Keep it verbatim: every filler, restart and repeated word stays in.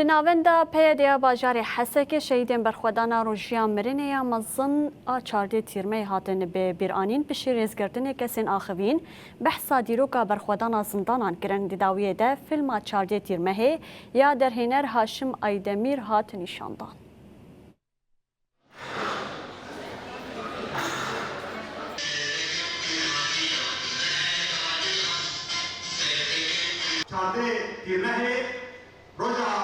Li navenda P Y D'ya bajarê Hesekê şehîdên berxwedana rojiya mirinê ya mezin a çardê Tîrmeyê hatin bi bîranîn. Piştî rêzgirtinê kesên axivîn behsa dîroka berxwedana zindanan kirin. Di dawiyê de fîlma çardê Tîrmehê ya derhêner Haşim Aydemîr hat nîşandan. Çardê Tîrmehê roja